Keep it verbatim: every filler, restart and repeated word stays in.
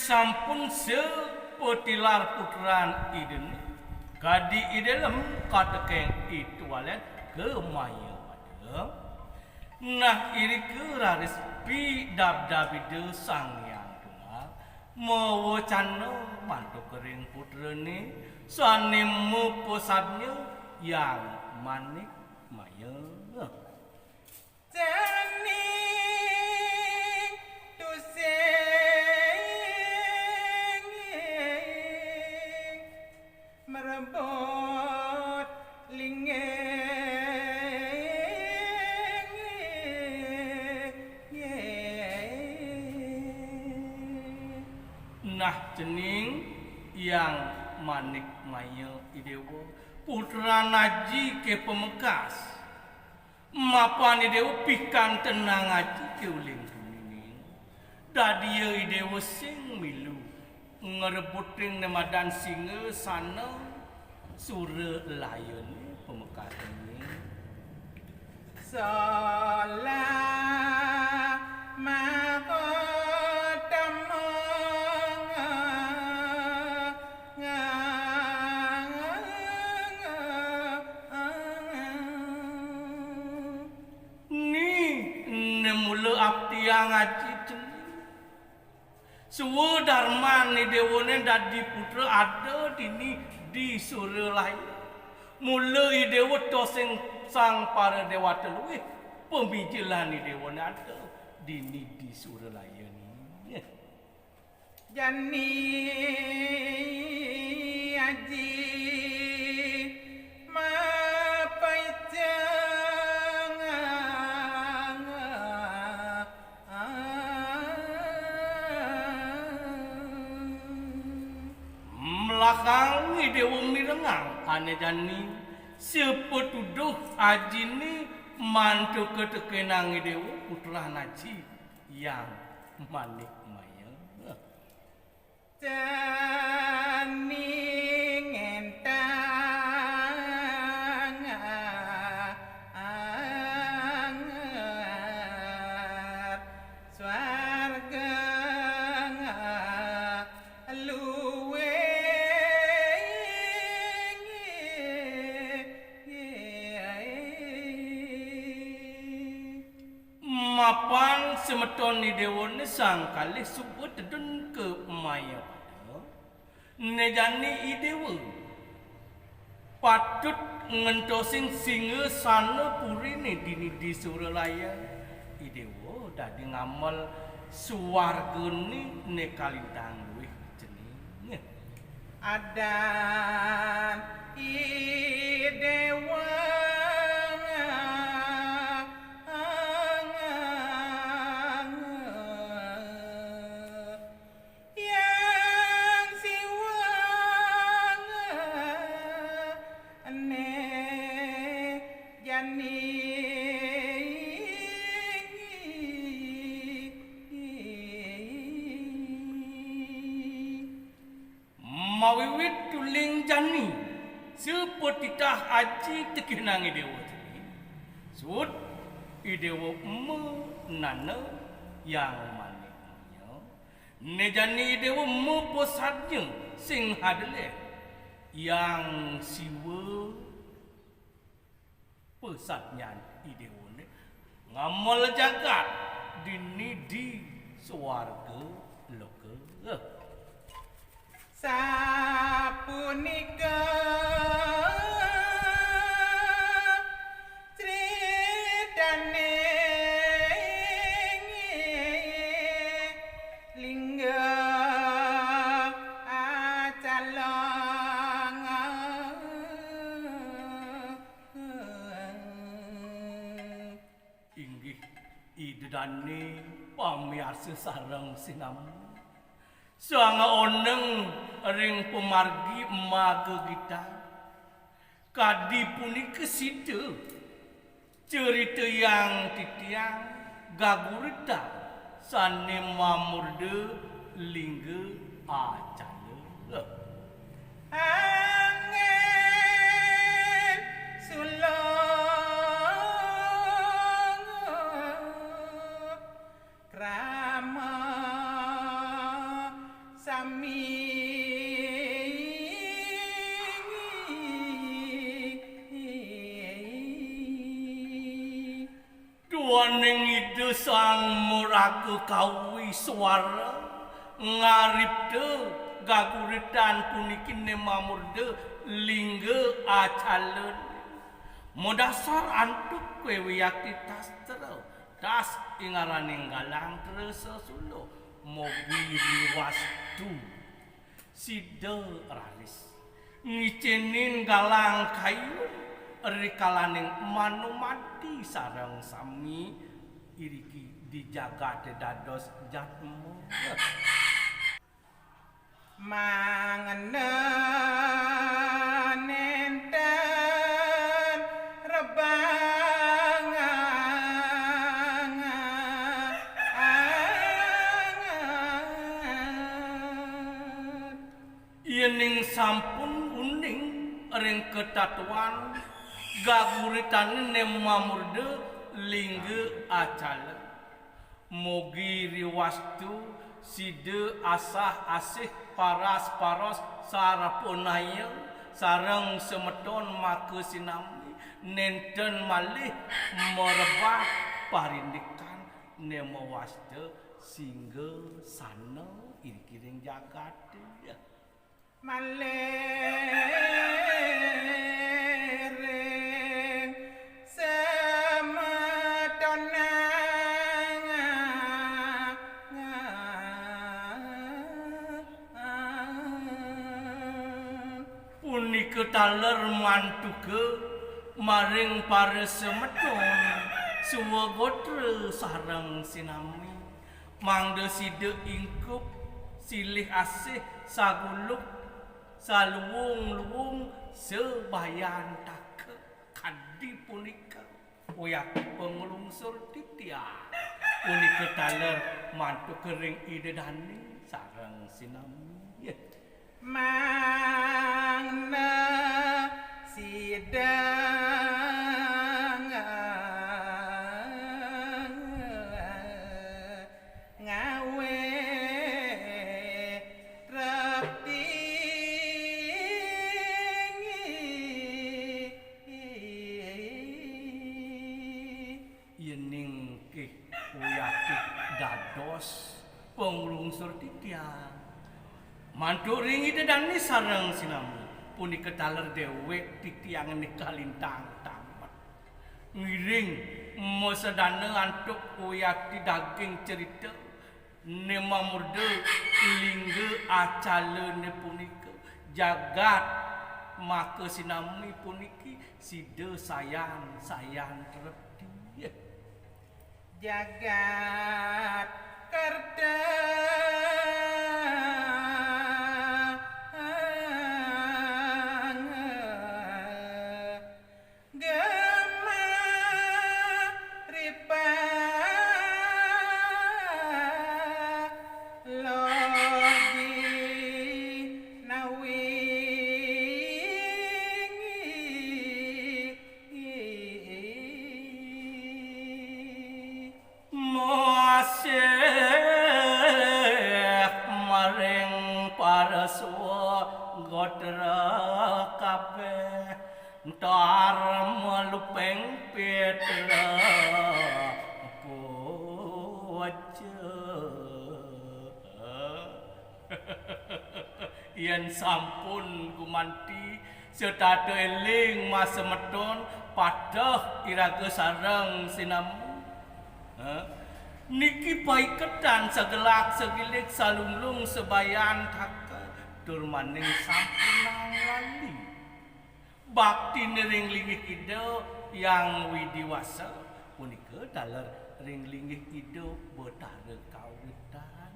Sampun sapatilar putran Ida niki, kadi Ida Lem katekeng I Tualen ka maya pada. Nah, irika raris pidabdab Ida Sang Hyang Tunggal, mawecana mantuk ring putrane sane mapasadnya Hyang Manik Maya. Cening tusing merebut lingging. Nah, cening Hyang Manik Maya Idewa, putran aji ke pamekas. Mapan Idewa pikantenang aji ke uling tuni. Dadia Idewa sing milu ngrebuting ne madan singasana Suralayane pamekasne. Salah maka temang. Ni, ne mula aptiang aji cening. Swadarman Idewane dadi putra ada dini di Suralaya. Mula Idewa tosing sang para dewata luih, pamijilan Idewane ada dini di Suralaya ni. Jani aji mapaicang. Mlakang Idewa mirengang ane jani, sapatuduh ajine mantuk katekenang Idewa putran aji Hyang Manik Maya. Cening entang swarga luwing. Mapan semeton Idewane sang kalih suba tedun ka maya pada. Ne jani Idewa patut ngentosing singasana purine dini di Suralaya. Idewa dadi ngamel swargane ne kalintang luih cening. Adan Idewa Hyang Siwa ne jani. Mawiwit uling jani, sapatitah aji tekenang Idewa tuni. Sut Idewa menana Hyang Manik Maya. Ne jani Idewa mapasadnya sing hadeleh Hyang Siwa. Pasadnyan Idewane ngamel jagat dini di swarga loka. Sapunika critane lingga acalang. Inggih Ida dane pamiarsa sareng sinami. Sang oneng ring pamargi maga gitar. Kadi punika sida caritayang titiang gagurita sane mamurda lingga acala. Angin sulung krama Waning Ida Sang Maraga Kawiswara ngaripta gaguritan puniki ne mamurda lingga acala. Madasar antuk Wiyakti Tastra, das ing araning galang trasa sula, mogi riwastu. Sida raris ngicenin galang kayu rikalaning manumadi sareng sami iriki di jagate dados jatma. Mangena nenten rebang anget. Yening sampun uning ring katatuan, gaguritan ne mamurda lingga acala. Mogi riwastu sida asah-asih, paras-paros, sarapanaya sareng semeton maka sinami nenten malih marebah parindikan ne mawasta singgasana iriki ring jagate. Malih ring semeton. Punika taler mantuka maring para semeton swagotra sareng sinami. Mangda sida ingkup silih asih saguluk saluung-luung sabayantaka. Kadi punika, Wiyakti panglungsur titiang. Punika taler mantuka ring Ida Dane sareng sinami. Mangda sida ngawe trepti. Yening kih Wiyakti dados panglungsur titiang. Mantuk ring Ida Dane sareng sinami, punika taler dewek titiang ne kalintang tamet. Ngiring masedana antuk Wiyakti daging cerita, ne mamurda lingga acalane punika, jagat maka sinami puniki sida sayan-sayan trepti. Jagat kerta gemah ripat logi nawingi. Masih maring para swagotra kabeh, ntar malupeng pitra puja. Yen sampun gumanti, setata eling masemeton, pateh iraga sareng sinami. Ha? Niki paiketan sagelag sagilik salunglung sabayantaka tur maning sampunang lali. Baktine ring linggih Ida Hyang Widi Wasa, punika taler ring linggih Ida Betara Kawitan.